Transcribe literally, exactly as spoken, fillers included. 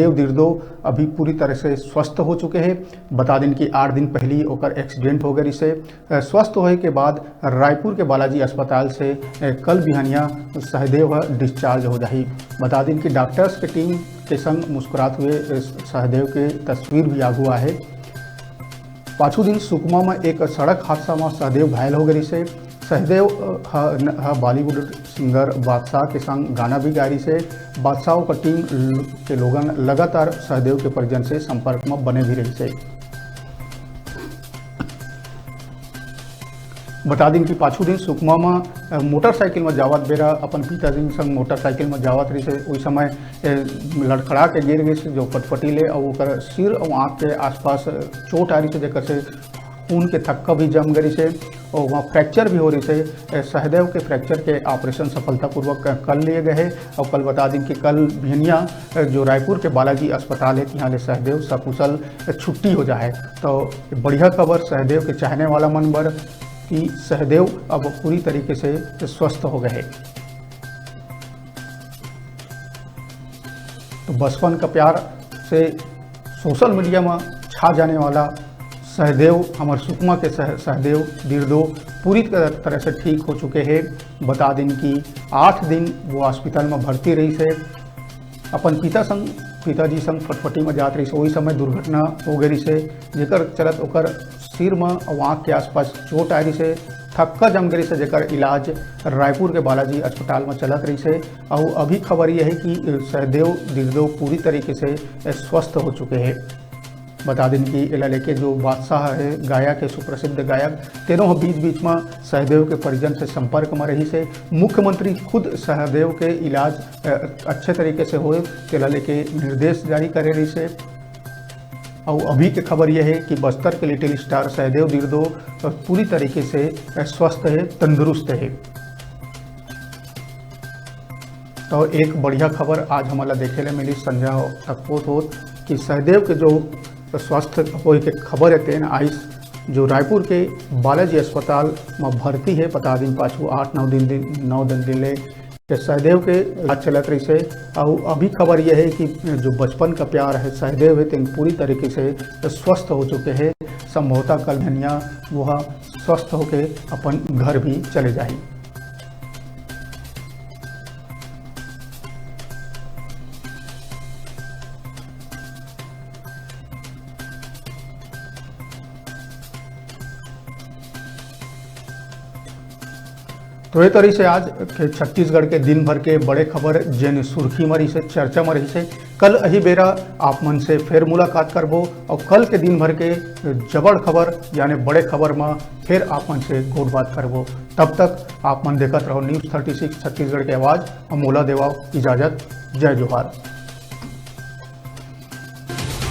सहदेव दिरदो अभी पूरी तरह से स्वस्थ हो चुके हैं। बता दें कि आठ दिन पहली ओकर एक्सीडेंट हो गए रिसे। अ, स्वस्थ होए के बाद रायपुर के बालाजी अस्पताल से, अ, कल बिहनिया सहदेव ह डिस्चार्ज हो जाही। बता दें कि डॉक्टर्स के टीम के संग मुस्कुरात हुए, अ, सहदेव के तस्वीर भी आगू आहे। पाछू दिन सुकमा म एक सड़क हादसा म सहदेव घायल हो गए रिसे। सहदेव, अ, ह, न, ह बॉलीवुड सिंगर बादशाह के संग गाना भी गाए रिसे। बादशाह ओकर टीम ल-, के लोगन लगातार सहदेव के परिजन से संपर्क म बने भी रहिसे। बता दिन कि पाछू दिन सुकमा म, अ, मोटरसाइकिल म जावत बेरा अपन पिताजी संग मोटरसाइकिल म जावत रहिसे। ओई समय, अ, लड़खड़ा के गिर गिस जो फटफटी ले, अउ ओकर सिर अउ आँख के आसपास चोट आ रहिसे, जेकर से खून के थक्का भी जम गए रिसे अउ वहाँ फ्रैक्चर भी हो रहिसे। अ, सहदेव के फ्रैक्चर के ऑपरेशन सफलतापूर्वक क-, कर लिए गए हे। अउ कल बता दिन कि कल बिहनिया, अ, जो रायपुर के बालाजी अस्पताल हे, तिहाँ ले सहदेव सकुशल छुट्टी हो जाए। तो बढ़िया खबर सहदेव के चाहने वाला मन बर कि सहदेव अब पूरी तरीके से स्वस्थ हो गए हे। तो बचपन का प्यार से सोशल मीडिया में छा जाने वाला सहदेव, हमर सुकमा के सह-, सहदेव दिरदो पूरी तरह, तरह से ठीक हो चुके हे। बता दिन कि आठ दिन वो हॉस्पिटल में भर्ती रहिसे। अपन पिता संग, पिताजी संग फटफटी में जात रहिसे, वही समय दुर्घटना हो गए रिसे, जेकर चलत ओकर सिर में अउ आँख के आसपास चोट आए रिसे, थक्का जम गए रिसे, जेकर इलाज रायपुर के बालाजी अस्पताल में चलत रहिसे। अउ अभी खबर ये हे कि सहदेव दिरदो पूरी तरीके से स्वस्थ हो चुके हे। बता दिन कि एला लेके जो बादशाह हे, गायक हे, सुप्रसिद्ध गायक, तेनो ह बीच-बीच म सहदेव के परिजन से संपर्क म रहिसे। मुख्यमंत्री खुद सहदेव के इलाज, अ, अच्छे तरीके से होए, तेला लेके निर्देश जारी करे रहिसे। अउ अभी के खबर ये हे कि बस्तर के लिटिल स्टार सहदेव दिरदो, अ, पूरी तरीके से, अ, स्वस्थ हे, तंदुरुस्त हे। तो एक बढ़िया खबर आज हमन ला देखे ले मिली संझा तक होत होत कि सहदेव के जो स्वस्थ होए के खबर हे तेन आइस, जो रायपुर के बालाजी अस्पताल म भर्ती हे। बता दिन पाछू आठ नौ दिन, दिन, नौ दिन, दिन ले के सहदेव के इलाज चलत रहिसे। अउ अभी खबर ये हे कि जो बचपन का प्यार हे सहदेव हे, तेन पूरी तरीके से स्वस्थ हो चुके हे। संभवतः कल बिहनिया वो ह स्वस्थ होके अपन घर भी चले जाही। तो ये तरी से आज के छत्तीसगढ़ के दिन भर के बड़े खबर जेन सुर्खी म रहिसे, चर्चा म रहिसे। कल अही बेरा आप मन से फिर मुलाकात करबो अउ कल के दिन भर के जबड़ खबर यानी बड़े खबर म फिर आप मन से गोठ बात करबो। तब तक आप मन देखत रहो न्यूज़ थर्टी सिक्स छत्तीसगढ़ के आवाज़। अउ मोला देवाव इजाज़त। जय जोहार।